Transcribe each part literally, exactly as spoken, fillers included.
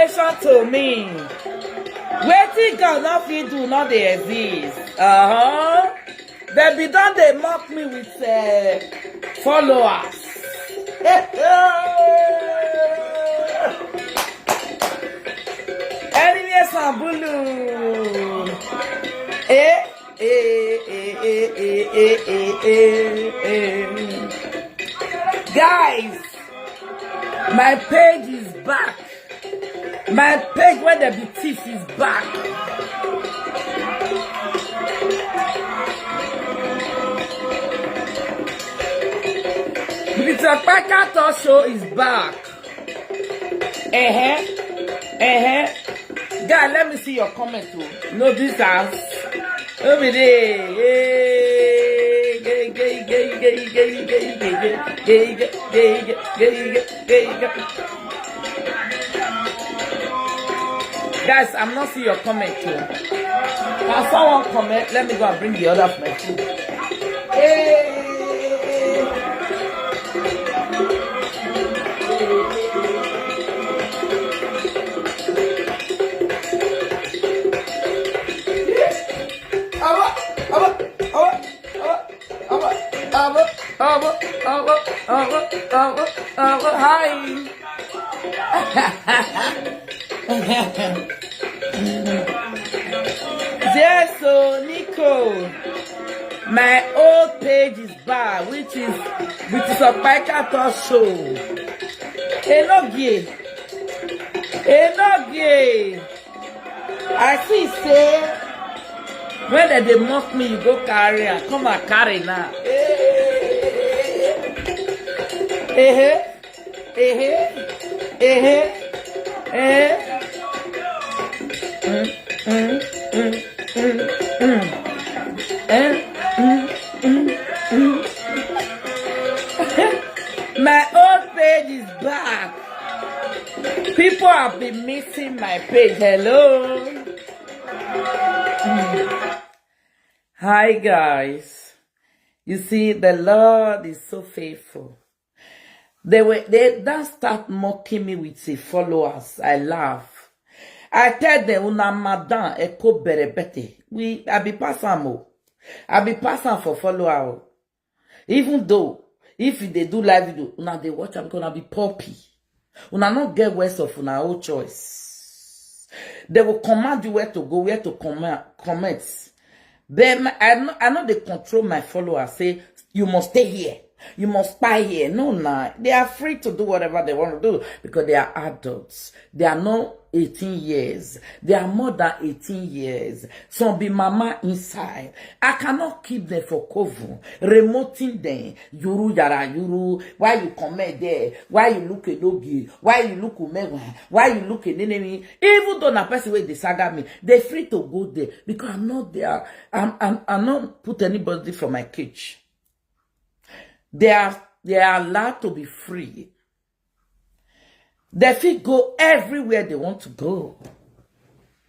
Listen to me. Wetin God no fit do no dey exist. Uh-huh. Dem be don dey mock me with uh, followers. Anyway, some bulu. Eh, eh, eh, eh, eh, eh, eh, eh. Guys, my page is back. My page where the be thief is back. The Topeka Talk Show is back. Uh-huh. Uh-huh. Guy, let me see your comment too. No, this house. Over there. Hey, gay, gay, gay, gay, gay, gay, gay, gay, gay, gay, gay, gay, gay, gay, gay. Guys, I'm not seeing your comment too. Can someone comment? Let me go and bring the other of my food. Hey. Awa, awa, awa, awa, awa, awa, awa, awa, awa, awa, awa, hi. Yes, so Nico, my old page is back, which is which is a Paika Talk Show. Enogie, Enogie. I see say when dem dey mock me, you go carry am, come and carry now. Eh, eh, eh, eh, eh. Mm, mm, mm, mm, mm. Eh, mm, mm, mm. My old page is back. People have been missing my page. Hello. Mm. Hi, guys. You see, the Lord is so faithful. They were they then start mocking me with the followers. I laugh. I tell them, "Una madam, Eko Berebete. We I be pass am o. I be pass am for follower o." Even though if you dey do live video, una dey watch am because una be poppy. Una no get words of una own choice. They will command you where to go, where to comment, comment. But my, I no, I no dey control my followers. Say you must stay here, you must spy here. No, nah, they are free to do whatever they want to do because they are adults. They are not eighteen years. They are more than eighteen years. Some be mama inside. I cannot keep them for coven, remoting them. Yuru yara yuru. Why you comment there? Why you look a logi? Why you look umewa? Why you look a nenemi? Even though na person wey dey saga me, they free to go there because I'm not there. I'm I'm I'm not put anybody for my cage. They are they are allowed to be free. They fit go everywhere they want to go.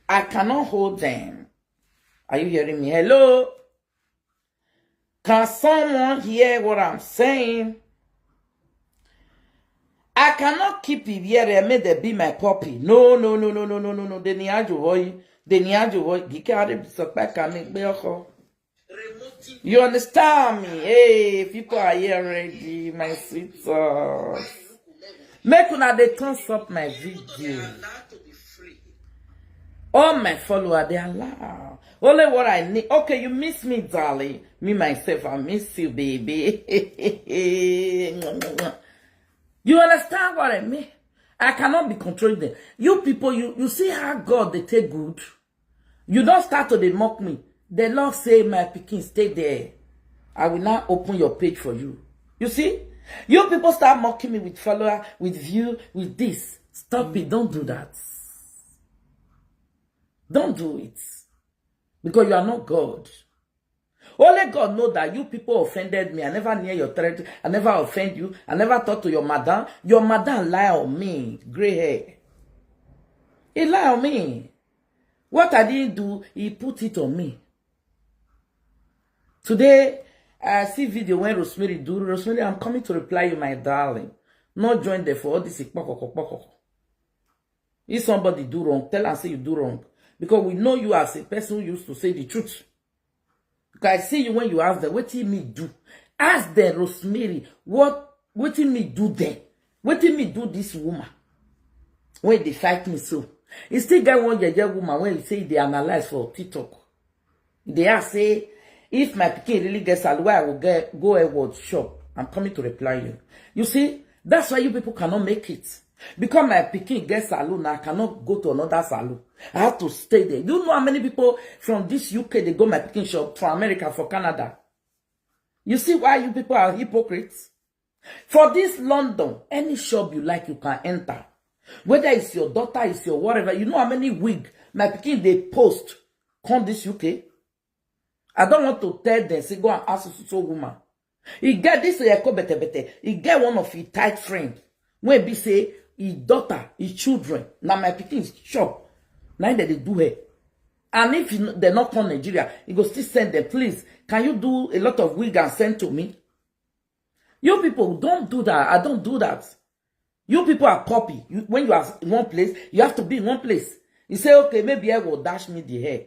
I cannot hold them. Are you hearing me? Hello? Can someone hear what I'm saying? I cannot keep it here and make them be my puppy. No, no, no, no, no, no, no, no. They need to avoid. They need to avoid. Gike are so back and make me a You understand me? Hey, people are here already, my sweetheart. Make una dey thumbs up my video. All my follower, they allow. Only what I need. Okay, you miss me, darling. Me, myself, I miss you, baby. You understand what I mean? I cannot be controlling them. You people, you, you see how God they take good? You don't start to dey mock me. The Lord say, "My pikin, stay there. I will now open your page for you." You see? You people start mocking me with follower, with view, with this. Stop it. Don't do that. Don't do it. Because you are not God. Only God know that you people offended me. I never near your territory. I never offend you. I never talk to your madam. Your madam lie on me. Gray hair. He lie on me. What I didn't do, he put it on me. Today, I see video when Rosemary do. Rosemary, I'm coming to reply you, my darling. Not join there for all this. Ikpokoko, kpokoko. If somebody do wrong, tell am say you do wrong. Because we know you as a person who used to say the truth. Because I see you when you ask them, "Wetin me do?" Ask them, "Rosemary, what, wetin me do them? Wetin me do this woman wey dey fight me so?" E still get one yeye woman wey e say e dey analyse for TikTok. E dey ask say, "If my pikin really get salary, why I go get, go Edward shop?" I'm coming to reply you. You see, that's why you people cannot make it. Because my pikin get salon, I cannot go to another salon. I have to stay there. You know how many people from this U K dey go my pikin shop, from America, for Canada? You see why you people are hypocrites? For this London, any shop you like, you can enter. Whether it's your daughter, it's your whatever. You know how many wig my pikin dey post come this U K? I don't want to tell them, say, "Go and ask so, so, so woman." E get this Eko Bete Bete. E get one of his tight friend wey be say his daughter, his children, na my pikin shop. Na im dem dey do hair. And if you, they not come Nigeria, he go still send them, "Please, can you do a lot of wig and send to me?" You people don't do that. I don't do that. You people are puppy. You, when you are in one place, you have to be in one place. You say, "Okay, maybe I will dash me the hair."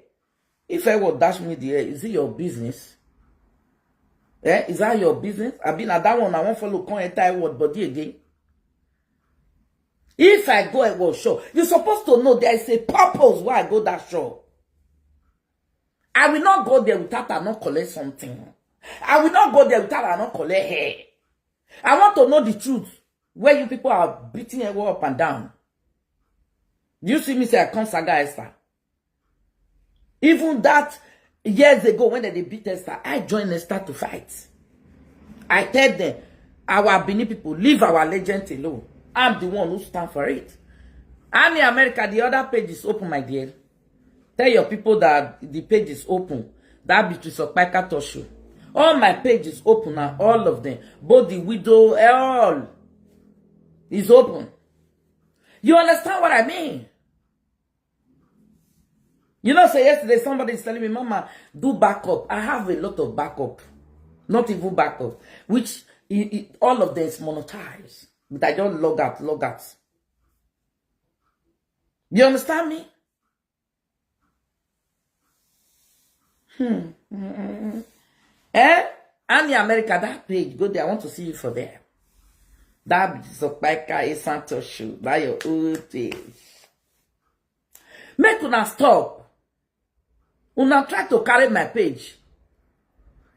If I will dash me the hair, is it your business? Eh? Is that your business? I been at that one, I won't follow, come enter Edward body again. If I go Edward shop, you're supposed to know there is a purpose why I go that shop. I will not go there without I not collect something. I will not go there without I not collect hair. I want to know the truth. Where you people are beating Edward up and down. Do you see me say I come saga Esther? Even that years ago when they beat Esther, I joined Esther to fight. I tell them, "Our Benin people, leave our legend alone. I'm the one who stand for it." Annie America, the other page is open, my dear. Tell your people that the page is open. That Beatrice Okpaika Talk Show. All my pages open now, all of them. Both the widow, all is open. You understand what I mean? You know, say yesterday somebody is telling me, "Mama, do backup." I have a lot of backup. Not even backup. Which, i- i- all of them is monetized. But I just log out, log out. You understand me? Hmm. Mm-mm. Eh? Annie America, that page, go there. I want to see you for there. That Zokpaika Esan Talk Show. That your old page. Make una stop. Una try to carry my page.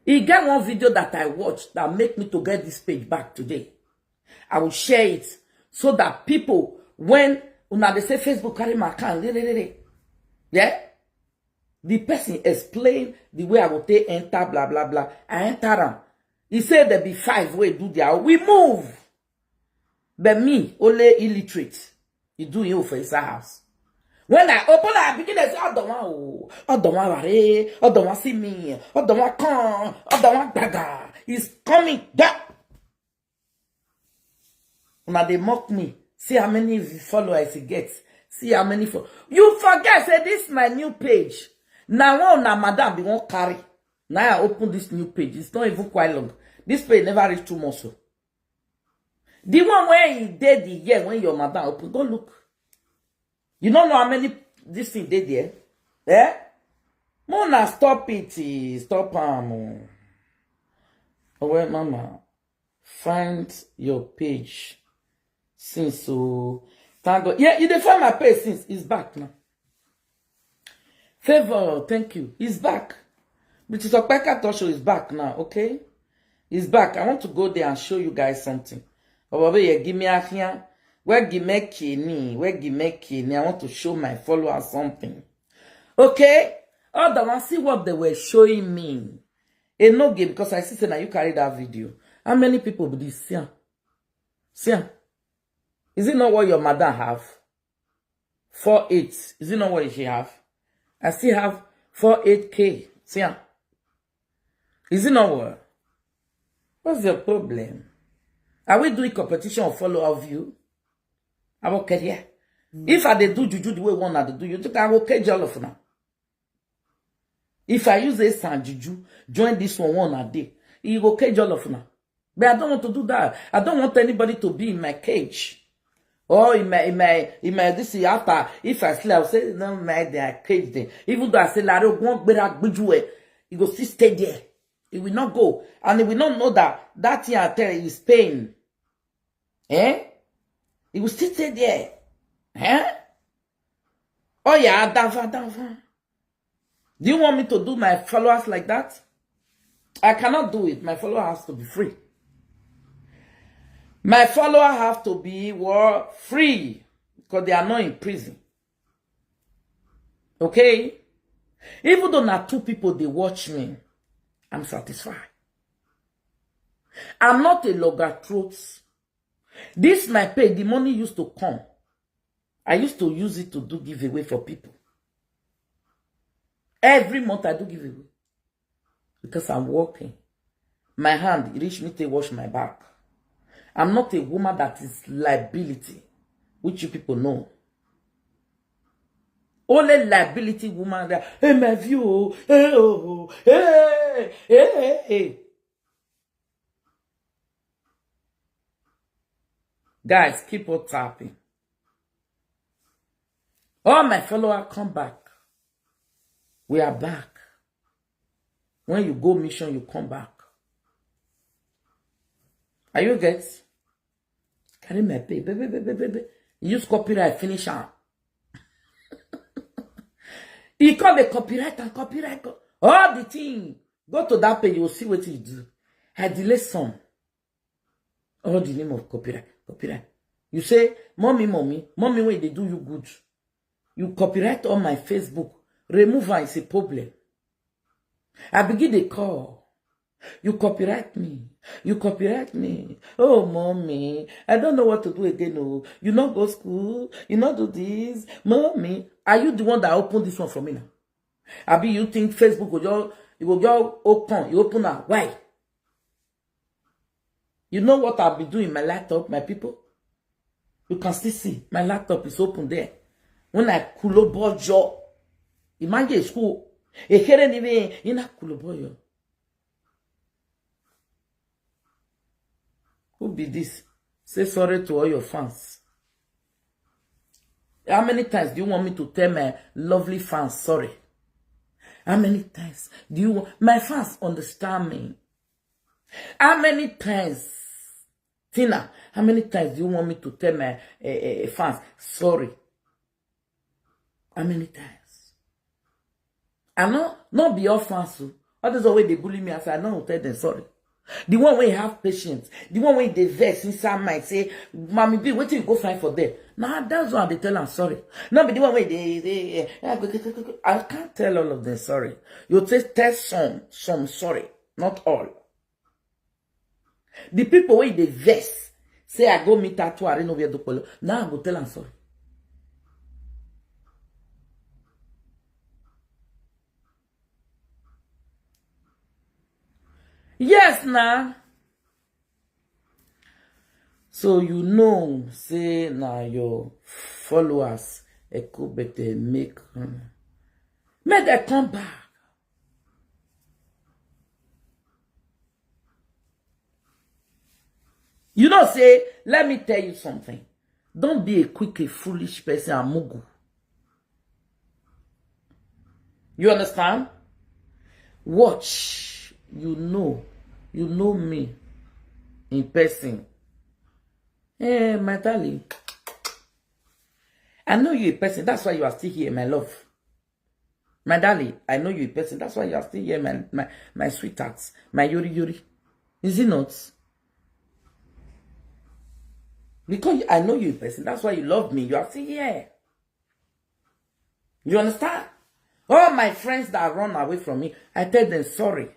E get one video that I watched that make me to get this page back today. I will share it so that people, when una dey say Facebook carry my account, re, re, re, re. Yeah? The person explain the way I go take enter, blah, blah, blah. I enter am. He say there be five wey do their own. We move. But me, only illiterate, he do him for his house. When I open, I begin to say, "Odowan o, Odowan ware, Odowan see me, Odowan come, Odowan gaga." He's coming down. Una dey mock me. See how many followers he gets. See how many fo-, you forget say this my new page. Now one na madam be won't carry. Now I open this new page. It's not even quite long. This page never reach two months. So. The one where he did the year when your madam open, go look. You don't know how many this thing did there? Eh? Mona, stop it. Eh, stop am. Oh. Oh, well, mama, find your page. Since so, thank God. Yeah, you dey find my page since. It's back now. Favor, thank you. It's back. British Okpeka Talk Show is back now, okay? It's back. I want to go there and show you guys something. Oh, baby, yeah, give me a here. Where give me kidney? Where give me kidney? I want to show my followers something. Okay? Other one, see what they were showing me. E no give, because I see say now you carry that video. How many people be this? See am. See am. Is it not what your madam have? Four eight. Is it not what she have? I still have four eight K. See am. Is it not what? What's your problem? Are we doing competition of follow of you? I will care. If I dey do juju the way one I dey do, you think I will cage all of now? If I use this and juju, join this one, one a day, you go cage all of now. But I don't want to do that. I don't want anybody to be in my cage. Oh, in my, in my, in my, this is after, if I sleep, I'll say, no, my, they are caged in. Even though I say, Larry, won't be that good way, he go still stay there. He will not go. And he will not know that that thing I tell you is pain. Eh? He will still stay there. Eh? Oh, yeah, Dava, Dava. Do you want me to do my followers like that? I cannot do it. My follower has to be free. My follower have to be what? Free. Because they are not in prison. Okay? Even though now two people they watch me, I'm satisfied. I'm not a logger throat. This my pay, the money used to come. I used to use it to do giveaway for people. Every month I do giveaway. Because I'm working. My hand reach me to wash my back. I'm not a woman that is liability, which you people know. Only liability woman that, hey, my view, oh, hey, oh, hey, hey, hey, hey. Guys, keep on tapping. All my follower come back. We are back. When you go mission, you come back. Are you get? Carry my pay. Baby, baby, baby, baby. Use copyright, finish am. He come a copyright and copyright. All the thing. Go to that page, you will see what he do. I delay some. All the name of copyright, copyright. You say, mommy, mommy, mommy, when they do you good. You copyright on my Facebook. Remove her is a problem. I begin the call. You copyright me. You copyright me. Oh, mommy, I don't know what to do again. Oh, you not go school. You not do this. Mommy, are you the one that opened this one for me now? Abi you think Facebook will just, it will just open? You open now. Why? You know what I'll be doing in my laptop, my people? You can still see my laptop is open there. When I kulobo jo, imagine school. A here ni in a kulobo yo. Who be this? Say sorry to all your fans. How many times do you want me to tell my lovely fans sorry? How many times do you want my fans understand me? How many times, Tina? How many times do you want me to tell my uh, uh, fans sorry? How many times? I know, not be all fans. So. All those always they bully me. I say, I know, tell them sorry. The one wey have patience, the one wey dey vex inside mind, say, Mommy B, wetin you go find for there? Nah, that's why they tell am sorry. Not be the one wey they, they, eh, I can't tell all of them sorry. You just tell some, some sorry, not all. The people wey dey vex, say I go meet her to Arino Viadopolo. Now I go tell am sorry. Yes, now. So you know, say now your followers, Ekubete make, um, make them come back. You know, say, let me tell you something. Don't be a quick, a foolish person, Amugu. You understand? Watch, you know, you know me in person. Eh, my darling, I know you in person. That's why you are still here, my love. My darling, I know you in person. That's why you are still here, my, my, my sweetheart, my yuri yuri. Is it not? Because I know you in person. That's why you love me. You are still here. You understand? All my friends that run away from me, I tell them sorry.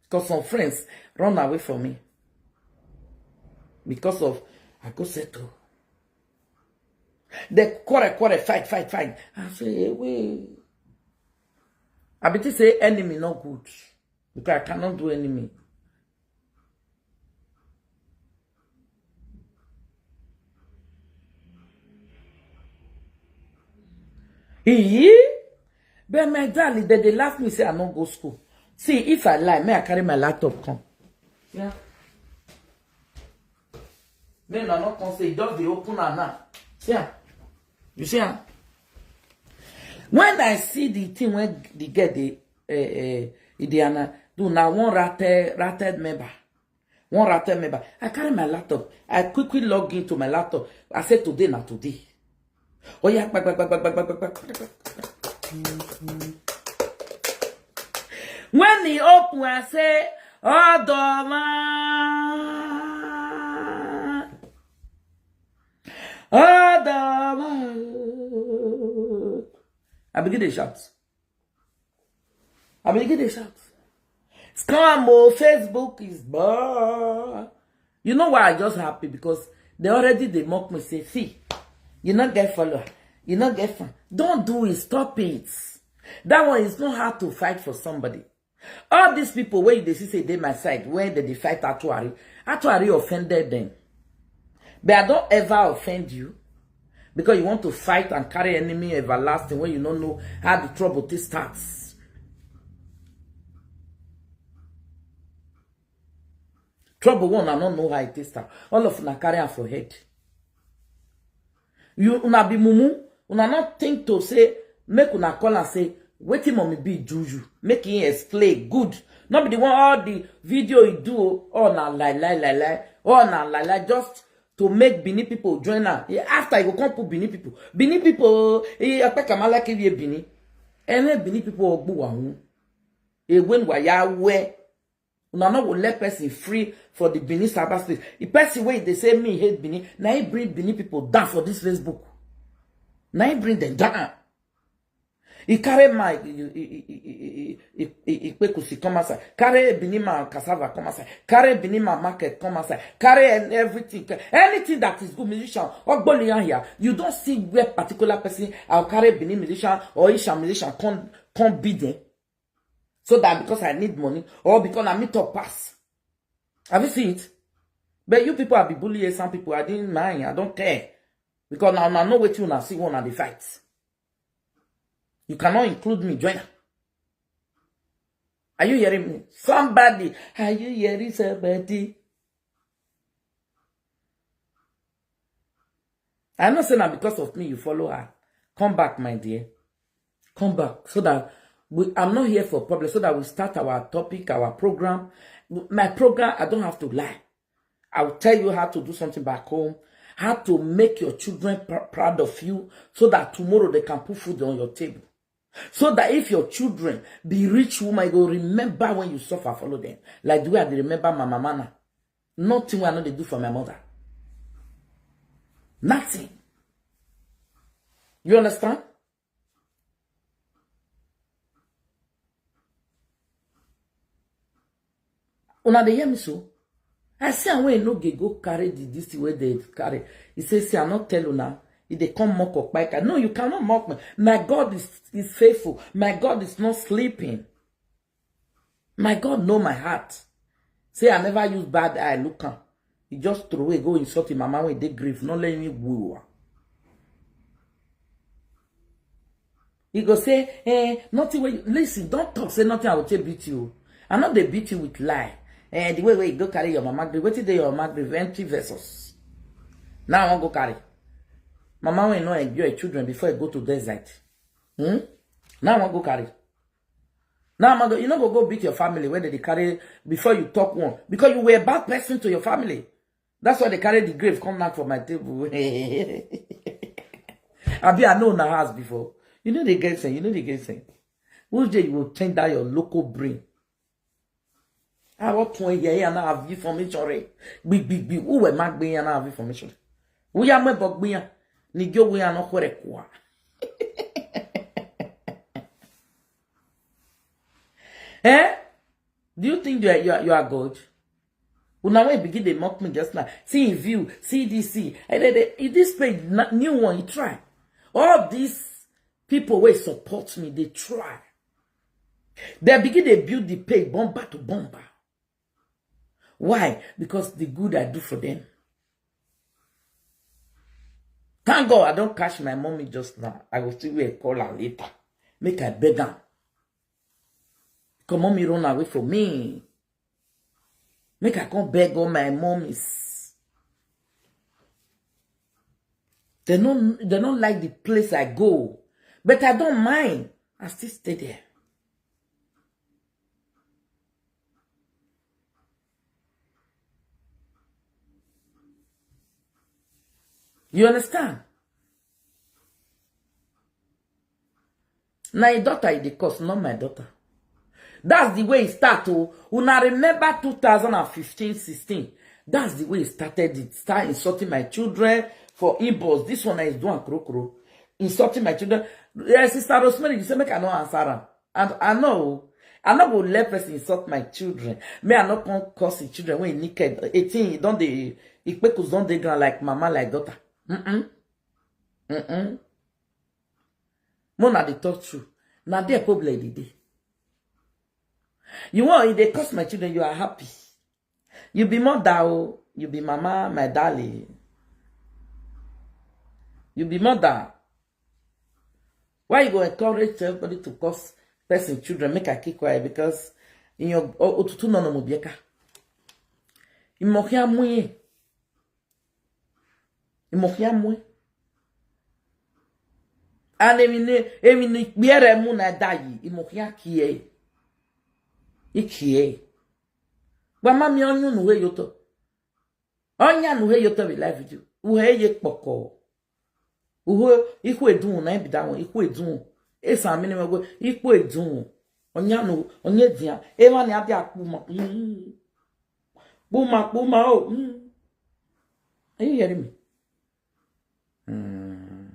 Because some friends run away from me. Because of, I go settle. They quarrel, quarrel, fight, fight, fight. I say, hey, wait. I be say enemy not good. Because I cannot do enemy. Ee, but my darling, they, they laugh me, say I no go school. See, if I lie, may I carry my laptop come. Yeah. Make una no come say e just dey open am now. See am? You see am? When I see the thing wey the girl dey, eh, eh, e dey ana-, do na one rated, rated member. One rated member. I carry my laptop. I quickly log into my laptop. I say, "Today na today." Oh yeah, when he open, I say, "Odoma, Odoma." I begin to shout. I begin to shout. Scam, oh, Facebook is bad. You know why I just happy? Because they already dey mock me, say, "See, you not get follower, you not get fan." Don't do it, stop it. That one is not hard to fight for somebody. All these people where they see say they my side, when they, they fight Atuari, Atuari offended them. But I don't ever offend you because you want to fight and carry enemy everlasting when you don't know how the trouble this starts. Trouble one, I don't know how it is start. All of una carry am for head. You una be mumu, una not think to say, make una call and say, "Wetin mommy be do you?" Make him explain good. Not be the one all the video you do, oh, na lie, lie, lie, lie. Oh, na lie, lie. Just to make Benin people join am. Yeah, after you go come put Benin people. Benin people, eh, I pick am like you Benin. And then Benin people ogbu wa hu. E when wa ya we. Una no go let person free for the Benin cyberspace. The person wey dey say me hate Benin, na he bring Benin people down for this Facebook. Na he bring them down. He carry my, he, he, he, he, he, he, he, he, he, he, come outside. Carry Benin man cassava come outside. Carry Benin man market come outside. Carry an-, everything. Anything that is good, musician, Ogboliyan here. You don't see where particular person, I'll carry Benin musician or Isha musician come, come beat them. So that because I need money or because I meet up pass. Have you seen it? But you people have been bullying some people. I didn't mind. I don't care. Because now, now know what you now see one and the fight. You cannot include me, join am. Are you hearing me? Somebody, are you hearing somebody? I know say na because of me you follow her. Come back, my dear. Come back so that we, I'm not here for problem. So that we start our topic, our program. My program, I don't have to lie. I will tell you how to do something back home, how to make your children pr-, proud of you, so that tomorrow they can put food on your table. So that if your children be rich woman, you go remember when you suffer, follow them. Like the way I dey remember my mama now. Nothing wey I no dey do for my mother. Nothing. You understand? Una dey hear me so? I say, and when no get go carry the, this thing wey they carry. He say, "See, I not tell una." If they come mock Okpaika. No, you cannot mock me. My God is, is faithful. My God is not sleeping. My God know my heart. Say I never use bad eye look am. He just throw away, go insult him mama when they grief. Not let me woo. He go say, "Eh, nothing wey you," listen, don't talk, say nothing, I will take beat you. I know they beat you with lie. Eh, the way wey you go carry your mama grave, wetin dey your mama grave, empty vessels. Now I wan go carry. Mama wey no enjoy children before e go to desert. Hmm? Now I wan go carry. Now I go, you no go go beat your family when they carry before you talk one. Because you were a bad person to your family. That's why they carry the grave come knock for my table. Abi, I know una house before. You know the get sense, you know the get sense. Which day you will change that your local brain? I want to hear here now have information, right? Big, big, big. Who were mag being and have information? We are my bog being. Nigyo we are not correct. Eh? Do you think you are, you are, you are God? Una wey begin dey mock me just now. See him view, see this, see. Eh, they, they, in this page, na-, new one, he try. All these people wey support me, they try. They begin dey build the page, bomber to bomber. Why? Because the good I do for them. Thank God I don't catch my mommy just now. I go still wait, call her later. Make I beg am. Come on, me run away for me. Make I come beg all my mommies. They don't, they don't like the place I go. But I don't mind. I still stay there. You understand? Na your daughter e dey cause, not my daughter. That's the way it start o. Una remember two thousand and fifteen, sixteen? That's the way it started. It start insulting my children for inbox. This one is doing krokro, insulting my children. Eh, Sister Rosemary, you say make I no answer am. And I know, I no go let person insult my children. Me, I no come curse the children when naked. Eighteen, e don dey, ikpekus don dey ground like mama, like daughter. Mm-mm. Mm-mm. Mona dey talk true. Na there problem dey dey. You want, if they curse my children, you are happy. You be mother o, you be mama, my darling. You be mother. Why you go encourage everybody to curse person children? Make I keep quiet because in your o- otutu no no mubieka. Imokia mwe. Imokia mwe. And emi ne, emi ne biere mu na dayi. Imokia kie. Ikie. But mami, onyu nu he yoto. Onya nu he yoto be live video. Uhe ye kpoko. Uhe, ikwe dun na bi da won, ikwe dun. Esa mi ni mo go, ikwe dun. Onya nu, onye dia. E ma ni ade akpu ma. Mm. Kpuma, kpuma o. Mm. Are you hearing me? Mm.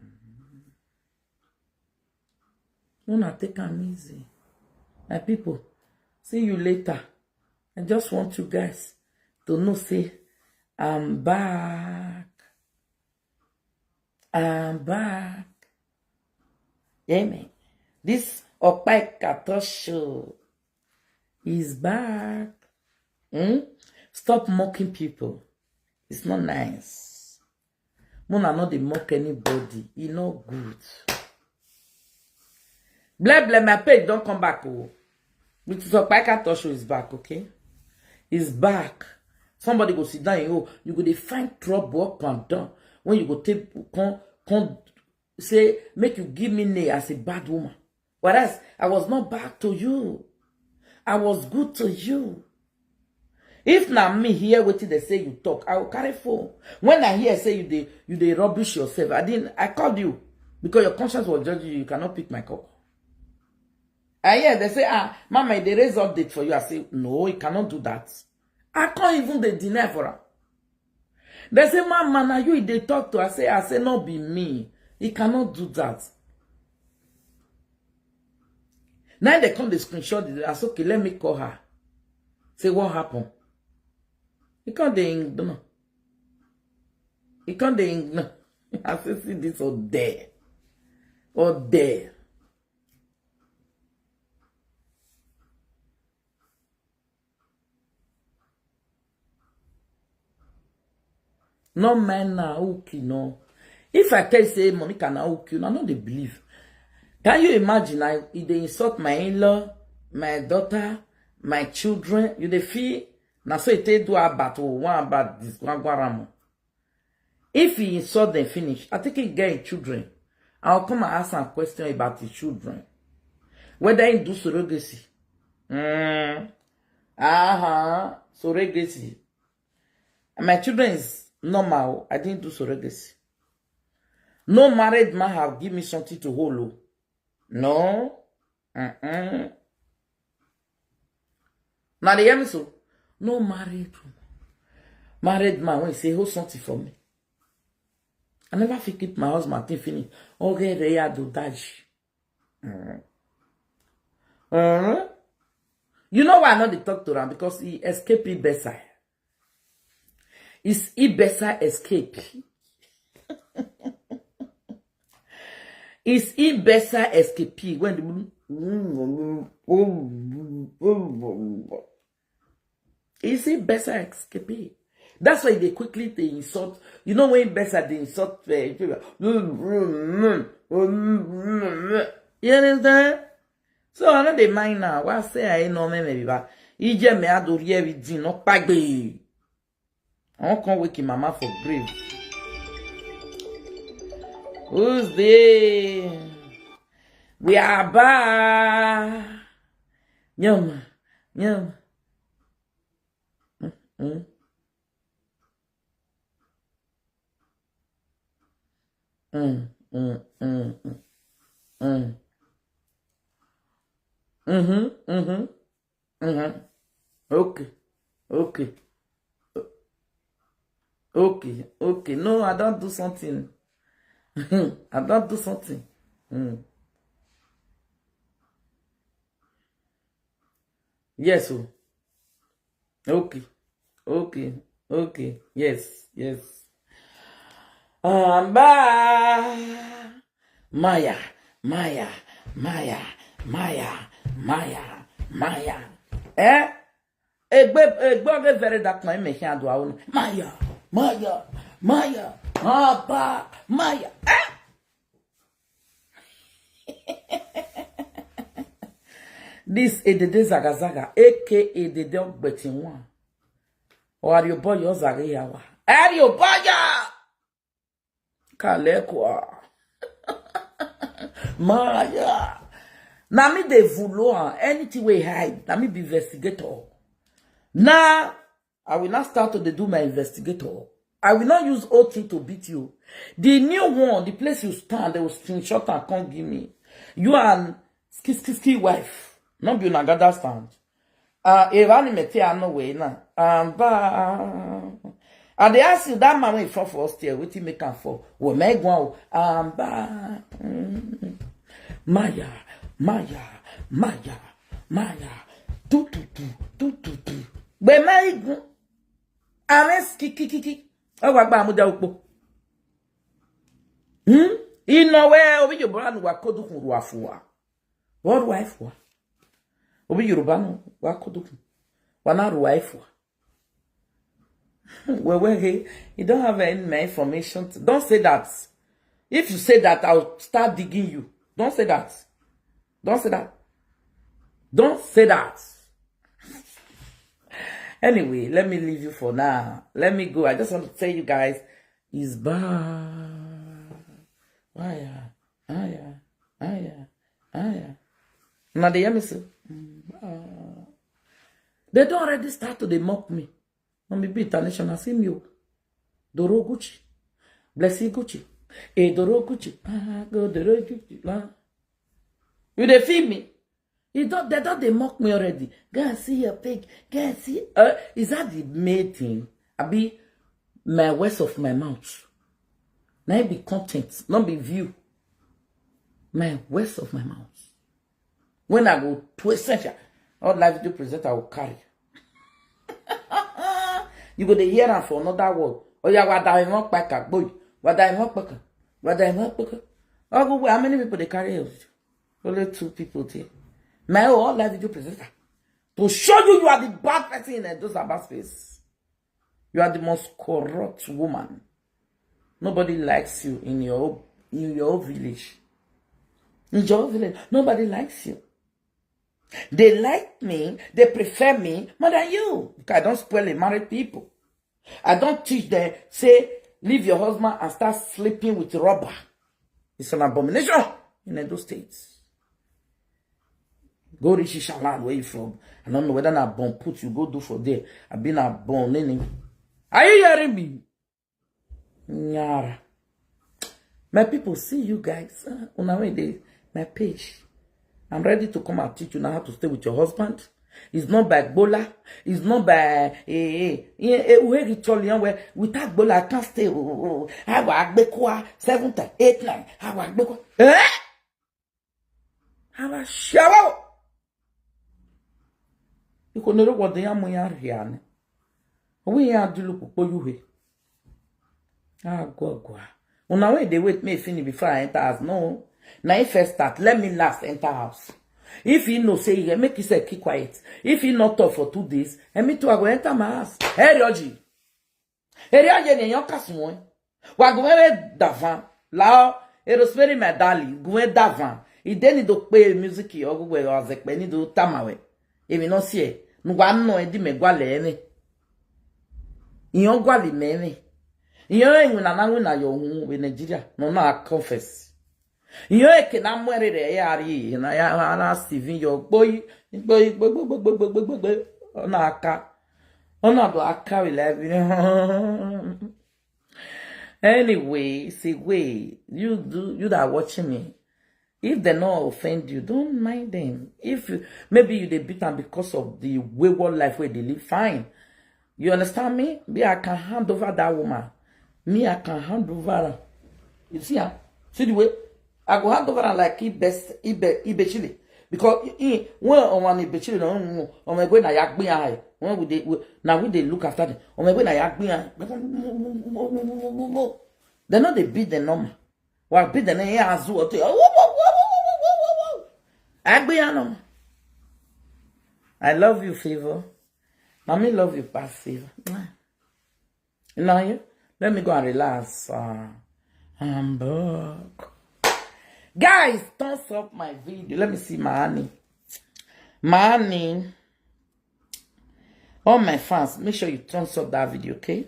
Una take am easy. My people, see you later. I just want you guys to know say I'm back. I'm back. Amen. This Okpai Kato show is back. Hmm? Stop mocking people. It's not nice. Mona no dey mock anybody. E no good. Blah, blah, my page don come back. Oh, with Okpai Kato show is back, okay? It's back. Somebody go sit down, you go, you go dey find trouble up and down. When you go take, come, come say, make you give me name as a bad woman. Whereas I was not bad to you. I was good to you. If na me hear wetin they say you talk, I will carry phone. When I hear say you dey, you dey rubbish yourself, I didn't, I called you because your conscience was judging you. You cannot pick my call. I hear they say, "Ah, mama, they raise update for you." I say, "No, you cannot do that." I can't even dey deny for her. They say, "Mama, now you they talk to." I say, "I say, not be me. He cannot do that." Now they come, they screenshot it. I say, "Okay, let me call her." Say, "What happened?" He can't dey ignore. He can't dey ignore. I say, "See this or there. Or there." No man na hook, you know. If I tell you say Monica na hook, you know, I no dey believe. Can you imagine? I, e dey insult my in-law, my daughter, my children. You dey feel na so e take do about, oh, one about this one, one. If he insult them finish, I think he get him children. I'll come and ask some question about his children. Whether he do surrogacy. Mm. Uh-huh. Surrogacy. My children is normal. I didn't do surrogacy. No married man have give me something to hold, oh. No. Mm-mm. Now they hear me so. No married woman. Married man, when he say, "Hold something for me." I never fit keep my husband thing finish. Okay, they are do dash. Mm. Uh-huh. You know why I not dey talk to him? Because he escape Ibesa. Is Ibesa escape? Is Ibesa escape? When the, is Ibesa escape? That's why they quickly they insult. You know when Ibesa they insult, uh, people. You understand? So I know the mind now. Why say I know me maybe, but he just me I do everything, no pagbe. I won't come wake him mama for grave. Who's there? We are back. Yum, yum. Mm. Mm, mm, mm, mm, mm. Mm-hmm, mm-hmm, mm-hmm. Okay, okay. Okay, okay. No, I don't do something. I don't do something. Mm. Yes, oh. Okay, okay, okay. Yes, yes. Amba. Maya, Maya, Maya, Maya, Maya, Maya. Eh? Egbe, egbe oge very dark man, me can do aun. Maya, Maya, Maya, Amba, Maya. Eh? This Edede Zaga Zaga, A K A Edede Ogbetinwa. Or are you boy, your Zaga yawa? Are you boy? Kalekwa. Maya. Na me dey vulo am. Anything wey hide, na me be investigator. Now, I will not start to dey do my investigator. I will not use old thing to beat you. The new one, the place you stand, they will screenshot and come give me. You and ski ski ski wife. Not be una gather stand. Ah, Evani mete ano we na. Amba. I dey ask you that man wey fall for upstairs, wetin make am fall? We make one o. Amba. Mm. Maya, Maya, Maya, Maya. Tu tu tu, tu tu tu. Gbe maigun. Ames kikikiki. Owa gba amuda upo. Hmm? Ino we obi Yoruba nu wa kodukun ruafua. What wife wa? Obi Yoruba nu wa kodukun. Wa na ruafua. Well, well, hey, you don't have any my information. To, don't say that. If you say that, I'll start digging you. Don't say that. Don't say that. Don't say that. Anyway, let me leave you for now. Let me go. I just want to tell you guys, it's bad. Why? Aya, aya, aya. Now they hear me say, mm, ah. They don't already start to dey mock me. No be be international, see me o. Doro Gucci. Blessing Gucci. E Doro Gucci. Ah, go Doro Gucci. Ah. You dey feel me? You don't, they don't, they mock me already. Go and see your page. Go and see. Uh, is that the main thing? I be my words of my mouth. Now it be content, not be view. My words of my mouth. When I go to essential, all live video presenter will carry. You go to hear am for another word. Oh yeah, what I want back, boy. What I want back. What I want back. Oh, how many people they carry? Only two people there. My all live video presenter. To show you, you are the bad person in those about space. You are the most corrupt woman. Nobody likes you in your in your village. In your village, nobody likes you. They like me, they prefer me more than you. Because I don't spoil a married people. I don't teach them, say, leave your husband and start sleeping with robber. It's an abomination in Edo State. Go reach Ishaland where you from. I don't know whether na born put you go do for there. I been a born nini. Are you hearing me? Nyara. My people, see you guys. Uh, on our way, my page. I'm ready to come and teach you now how to stay with your husband. It's not by Bola. It's not by eh, eh, eh, eh, where you tell you where without Bola I can't stay. Oh, oh, oh. How I gbekwa seven to eight nine. How I gbekwa. Eh? How I shower? You could know what they are more here. We are do look for you. Ah, go, go. Una wey dey wait me finish before I enter house. No. Na if first start, let me last enter house. If he no say he make himself keep quiet. If he not talk for two days, and me too, I go enter my house. Hey, Rioji. Hey, Rioji, ni yon kasun. Wa go we davan. Lao, e Rosemary my darling, go we davan. I dey need to play music, you go we azekpe need to tamawe. If you no see it, no one no, e di me gwale ene. Yon gwale me ene. Iyo enwe na na nwe na yo hu we Nigeria no na confess. Iyo eke na mwere re ya ri na ya na Steven yo boy boy boy boy boy boy boy boy na aka. Ona do aka we live. Anyway, say way you do you that are watching me. If they not offend you, don't mind them. If you, maybe you they beat them because of the wayward life where they live, fine. You understand me? Me, I can hand over that woman. Me, I can hand over her. You see her? See the way? I go hand over her like he best, he be, he be chili. Because he, when on one he be chili, no, no, no, on my way na yakbi eye. When we they, we, now we they look after them. On my way na yakbi eye. They know they beat the normal. Wa beat the name as well. Agbiano. I love you, Favor. Mommy love you, past Favor. Now you let me go and relax. Uh, I'm broke. Guys, thumbs up my video. Let me see my honey. My honey. All my fans, make sure you thumbs up that video, okay?